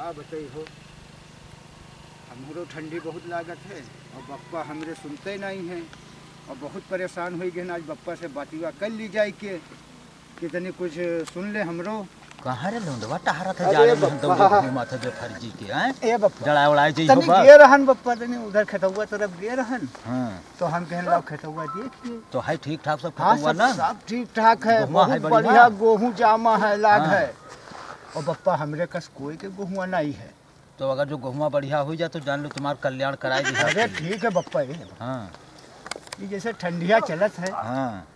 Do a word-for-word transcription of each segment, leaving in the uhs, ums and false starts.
का बताई हो, हमरो ठंडी बहुत लागत है और बप्पा हमरे सुनते नहीं हैं और बहुत परेशान होइ गए हैं। आज बप्पा से बातिया कर ली जाए के कि तनी कुछ सुन ले हमरो। कहाँ रे लौंडवा टहरत है अरे जाड़े में, हम बप्पा। दौड़े घूमत है बेफर्जी के, हैं? ए बप्पा। जड़ा उड़ाए जइहो तनी बा। गे रहन बप्पा, तनी उधर खेतौआ तरफ गे रहन। हाँ। तो हम कहन लाओ खेतौआ देख के। तो है ठीक ठाक सब हाँ, खेतौआ सब, ना? सब ठीक ठाक है, गोहुआ है बहुत बढ़िया? बढ़िया गोहूँ जामा है, लाग हाँ। है। और बप्पा हमरे कस कोई के गोहुआ नहीं है। तो अगर जो गोहुआ बढ़िया होइ जाए तो जान लो तुम्हार कल्याण कराए दिहा अरे के। ठीक है बप्पा, ये हाँ। ये जैसे ठंडिया चलत है, हाँ।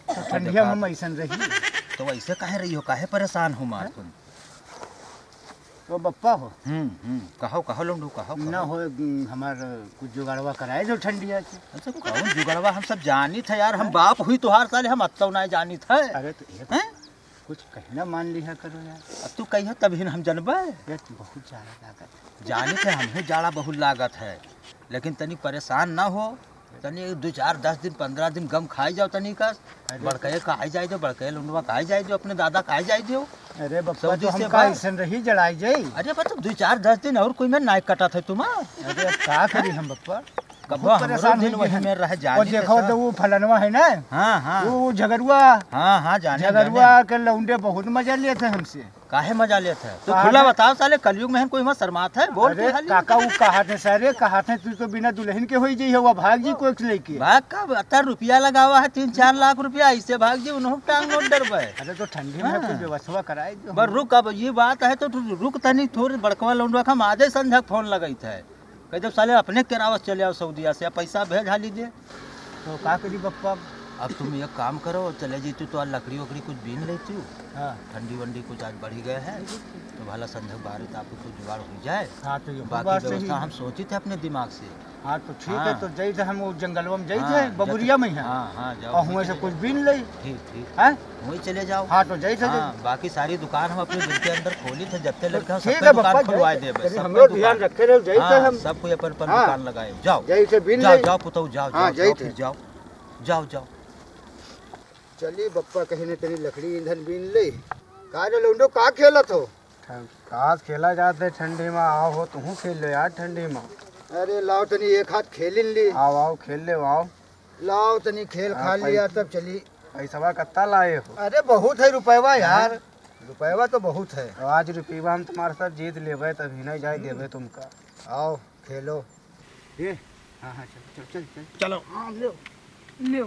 तो ठंडिया में हम ऐसन रही। तो वैसे काहे रही हो, काहे परेशान हो मार तुम? तो बप्पा हो। हम्म, हम्म, कहो, कहो लौंडू, कहो, ना कहो। हो, हम्म, हमार कुछ जुगाड़वा कराए दो ठंडिया के। अच्छा, कौन जुगाड़वा, हम सब जानित है यार, हम बाप हुई तोहार साले, हम अत्तौ ना जानित है। अरे तो ये हैं? कुछ कहना मान लिहा करो यार। अब तू कहियो तभी न हम जनबे। ये तो बहुत जाड़ा लागत है। जानित है हमहू जाड़ा बहुत लागत है, लेकिन तनी परेशान ना हो, तनी दो चार दस दिन पन्द्रह दिन गम खाई जाओ तनी कस। अरे बड़कए का आई जाए दो, बड़कए लौंडवा का आई जाए दो, अपने दादा का आई जाए दो। अरे बप्पा, सऊदी तो से हमका बा। ऐसन रही जड़ाई जाई। अरे बा, तो दो चार दस दिन और कोई में नाई कटत है तुम। अरे अब का करी हम बप्पा? कबो बहुत हमरो परेशान दिन होइ गए वही हैं। में रह जाने और देखो कैसा? तो वो फलनवा है ना, हाँ, हाँ। वो झगरुआ, हाँ, हाँ, जाने, झगरुआ जाने। के लौंडे बहुत मजा लेते हैं हमसे। काहे मजा लेत है? तू कहाँ खुला से? बताओ साले, कलयुग में है कोई मत शर्मात है, बोल अरे तू खाली। काका, वो कहा थे सारे, कहा थे तू तो बिना दुल्हन के होई जइहे, वो भाग जी कोई लेके। भाग का? अत्ता रुपया लगावा है, तीन चार लाख रुपया, ऐसे भाग जी, उन्हों टांग नोट डरबे। अरे तो ठंडी में हाँ। कुछ व्यवस्था कराए दो। बस रुक, अब ये बात है तो तू रुक तनी थोड़ी, बड़कवा लौंडवा का हम आधे संझा फोन लगाई थे। कह जब साले अपने केरावस चले आओ सऊदिया से, पैसा भेज हाली दे। तो का करी बप्पा? अब तुम एक काम करो, चले जैतू तो आज लकड़ी वकड़ी कुछ बीन लेतू। हाँ। ठंडी वंडी कुछ आज बढ़ी गए है, तो भला संझक बारे तो आपको कुछ जुगाड़ हो जाए। हाँ, तो ये बाकी बात सही व्यवस्था है। हम सोची थे अपने दिमाग से। हाँ, तो ठीक है, हाँ। तो जैसे हम वो जंगलवा में जैसे हाँ, बबुरिया जैसे में है। हाँ, हाँ, जाओ, और हुए से कुछ बीन ले। ठीक, ठीक। हैं? वहीं चले जाओ। हाँ, तो जैसे हाँ, जैसे। बाकी सारी दुकान हम अपने घर के अंदर खोली थे, जब ते तो लड़का ठीक सबके है दुकान बप्पा, खुलवाए जैसे देबे, जैसे सबके हमरो दुकान। ध्यान रखे रहो, जैसे हाँ, हम सब कोई अपन अपन हाँ। दुकान लगाए। जाओ, जैसे बीन जाओ, ले। जाओ पुतऊ, जाओ, हाँ, जाओ, जाओ, जैसे। फिर जाओ, जाओ, जाओ। चली बप्पा कहीं ने तनी लकड़ी ईंधन बीन ले। का रे लौंडो, का खेलत हो? का खेला जात है ठंडी में, आओ हो, तुहू खेल लो यार ठंडी में। अरे लाओ तनी एक हाथ खेलिन ली। आओ, आओ, खेल ले, आओ। लाओ तनी खेल हाँ, खा लिया, पै-, तब चली। पैसवा कत्ता लाए हो? अरे बहुत है रुपयवा हाँ? यार, रुपयवा तो बहुत है। तो आज रुपयवा हम तुम्हारे साथ जीत लेबे, तभी नहीं जाए देबे तुमका। आओ खेलो। ये, हाँ, हाँ, चल, चल, चल, चल। चलो। हाँ, ले। ले।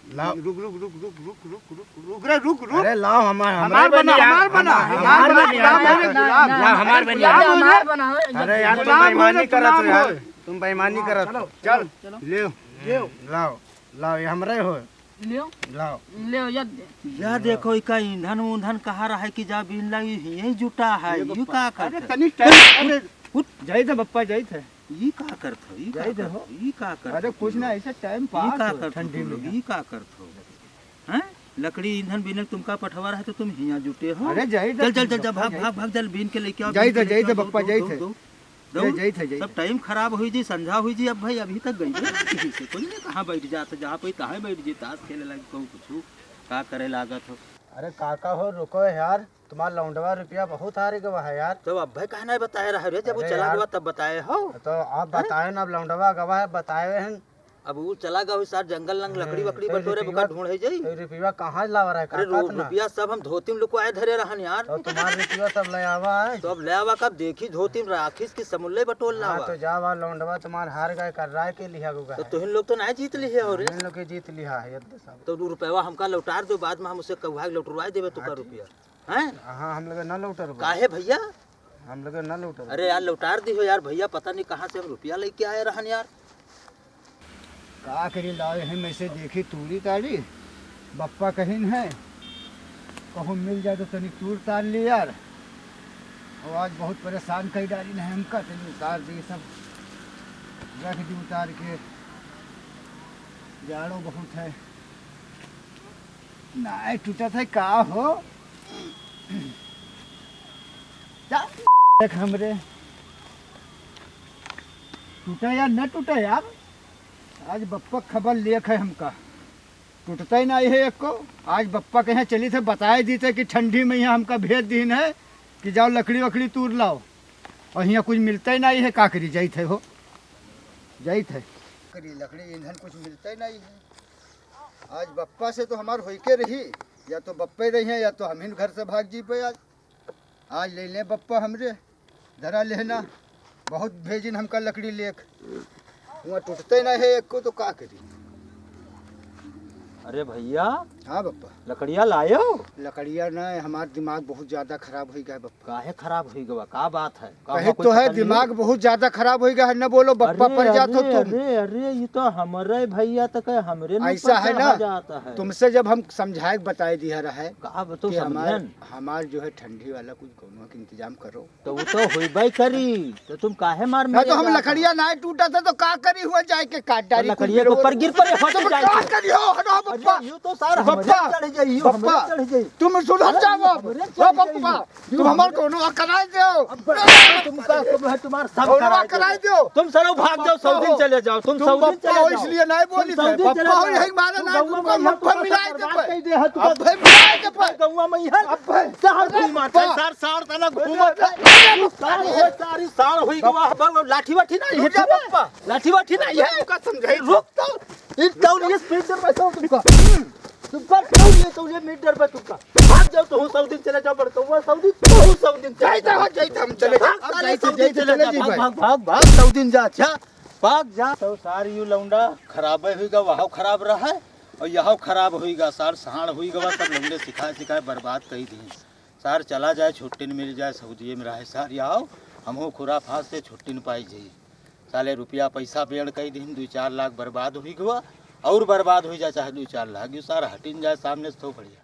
लाओ। रुक, रुक, रुक, रुक, रुक, रुक, रुक, रुक रे, रुक, रुक। अरे लाओ, हमार, हमार हमारे बना, बनिया, हमार बना, हमार हमार बना, बनिया। हमार बना। ना, ना, ना, लाओ, हमार अरे बनिया। गुलाम हो हमार रे। बना, अरे यार, तुम गुलाम हो बेईमानी रे, करत हो गुलाम यार। हो। तुम बेईमानी हाँ, करत हो। चलो, चल। चलो। ले। ले। लाओ, लाओ, ये हमरे हो। ले। लाओ। ले, ये दे। या देखो, इका ईंधन ऊंधन कहाँ रहे कि जा बीन लाई, यही जुटा है, ये यू बप्पा। का करत अरे, है? तनी टाइम, अरे, उठ। जाइत है बप्पा, जाइत है। ई का करत हो? ई का जाइत है करत हो? हो। ई का करत अरे, हो कुछ तुम ना, लोग? ऐसे टाइम ई पास का हो करत हो ठंडी तुम में। लोग? ई का करत हो? हैं? लकड़ी ईंधन बीने तुमका पठवा रहा है तो तुम हियाँ जुटे हो। अरे, जाइत है चल, चल, तुम चल, चल, लोग, भाग, जाइत भाग, है। भाग, चल, बीन के लेके आओ, जाइत बीन है, के जाइत लेके है आओ, बप्पा, दौड़, जाइत दौड़, है। दौड़, दौड़। जाइत है, जाइत। सब टाइम खराब हुई जी, संझा हुई जी, अब भाई अभी तक गई नहीं। किसी से कोई नहीं कहाँ बैठ जात है, जहाँ पे तहाँ बैठ जी, ताश खेले लाग, कहूँ कुछ का करे लागत हो। अरे काका हो, रुको यार, तुम्हार लौंडवा रुपया बहुत हार गवा है यार। तो अब भाई काहे नहीं बताए रहा रे, जब वो अरे चला यार, गवा तब बताए हो। तो आप हैं? बताए ना, अब लौंडवा गवा है, बताए हैं। अब वो चला गवा सार जंगल लंग अरे, लकड़ी वकड़ी तो बटोरे, रुपया, बुका ढूंढे जाई। तो रुपया कहाँ लावा रहा है अरे काका रो-, इतना? रुपया सब हम धोती में लुकवाए धरे रहन यार। तो तुम्हार रुपया सब ले आवा है। तो अब ले आवा, कब देखी धोती में राखिस की समुल्ले बटोर हाँ, लावा। तो जावा लौंडवा तुम्हार हार गए कर रहा है के लिहा गुगा तो है। तुहिन लोग तो नहीं जीत लिहे हो रे। हम लोग के जीत लिहा है, ये तो सब। तो दो रुपया हमका लौटार दो, बाद में हम उसे कहुआ के लौटरवाए देबे तुका हाँ, ठीक। रुपया। हैं? हाँ, हम लोग ना लौटरबा। काहे भैया? हम लोग ना लौटरबा। अरे यार, लौटार दिहो यार भैया, पता नहीं कहाँ से हम रुपया लेके आए रहन यार। का करी, लाओ यही में से देखी तूरी तारी, बप्पा कहिन है, कहूँ मिल जाए तो तनी तूर तार ली यार। और आज बहुत परेशान कई डाली है हमका, तनी उतार दी सब, रख दी उतार के, जाड़ो बहुत है। नाय टूटत है का हो? जा देख हमरे। टूटे या न टूटे यार, आज बप्पा खबर लेख है हमका। टूटते ही नहीं है एको। आज बप्पा कहे चली थे बताए दी थे कि ठंडी में यहाँ हमका भेज दीन है। कि जाओ लकड़ी वकड़ी तूर लाओ, और हियाँ कुछ मिलते ही नहीं है, का करी, जाइत है हो, जाइत है। करी लकड़ी ईंधन कुछ मिलते ही नहीं है। आज बप्पा से तो हमार होई के रही, या तो बप्पे रही हैं, या तो हम ही घर से भाग जी पे आज। आज ले लें बप्पा हमरे, धरा लेना, बहुत भेजिन हमका लकड़ी लेक, हुआँ टूटते ना है एक को, तो का करी? अरे भैया, हाँ बप्पा। लकड़िया लायो? लकड़िया ना, हमार दिमाग बहुत ज्यादा खराब होई गया बप्पा। काहे खराब होई गवा? का बात है? का कहे हुआ, कुछ तो है, पकड़ लियो? दिमाग बहुत ज्यादा खराब होई गया है, न बोलो बप्पा, अरे, पड़ जात हो अरे, तुम। अरे, अरे, ये तो हमरे भैया तक है, हमरे न ऐसा है पकड़ ना, हो जाता है। तुमसे जब हम समझाए के बताए दिया रहा है का ब-, तो कि हमार, समझन। हमार जो है ठंडी वाला कुछ कौनो के इंतजाम करो। तो वो तो होइबे करी, तो तुम काहे मार ना तो मेरे हम जात लकड़िया हो? ना टूटा था तो का करी हुआ जाए के काट तो डारी लकड़िया कुछ के ऊपर गिर पड़े, हट तुम जाए का के। करी हो, हटो अरे, बप्पा। यूं तो सार हमरे बप्पा, चढ़ जाई, यूं हमरे बप्पा, चढ़ जाई। तुम सुधर अरे, जाओ अब। हमरे ओ चढ़ बप्पा, जाई। तुम हमार कौनो कराए दो। अब तुम का, तुम है, तुम्हार सब कौनो कराए दो। कराए दो। तुम सरो भाग जाओ, बप्पा सऊदी हो। चले जाओ, तुम तुम सऊदी बप्पा चले हो, जाओ। इसलिए नहीं तुम बोली थे। सऊदी चले बप्पा हो, जाओ। यही मारे तुम ना, गौवा तुमको में यहाँ मुफ्त में मिलाए दे बर्बाद पे। कर दे, हाँ, तुम अब भाई मिलाए दे पे। गौवा में यहाँ अब भाई। सार अरे घूमा बप्पा। थे, सार, सार तना घूमा थे। अरे बप्पा। सार हो, सारी सार हुई गवा, अब लाठी वाठी नहीं है तुम्हारे? बप्पा। लाठी वाठी नहीं है? तुमका समझाई रुक तो। इन तौलिए स्पीड में बैठो तुमका। तुमका तौलिए, तौलिए मीटर पे तुमका। भाग जाओ तो हूँ सऊदी चले जाओ, बड़कौआ सऊदी, तो हूँ सऊदी चले जाओ। जाइते हो, जाइते हम चले जाओ। भाग, अब साले जाइते, सऊदी जाइते चले चले जाओ। जाइए भाग, भाई। भाग, भाग, भाग, सऊदी जा, अच्छा। भाग जा। तो सार यू लौंडा खराबे हुई गवा, वहाव खराब रहा है और यहाव खराब हुई गा, सार सहाड़ हुई गवा, सब लौंडे सिखाए, सिखाए बर्बाद कई दी। सार चला जाए, छुट्टी न मिल जाए, सऊदी में रहे सार, यहाव हमहू खुराफात से छुट्टी न पाई जाई। साले रुपया पैसा पेड़ कई दिन, दुई चार लाख बर्बाद हुई गवा, और बर्बाद हुई जाए चाहे दुई चार लाख, यू सार हटिन जाए सामने से तो बढ़िया।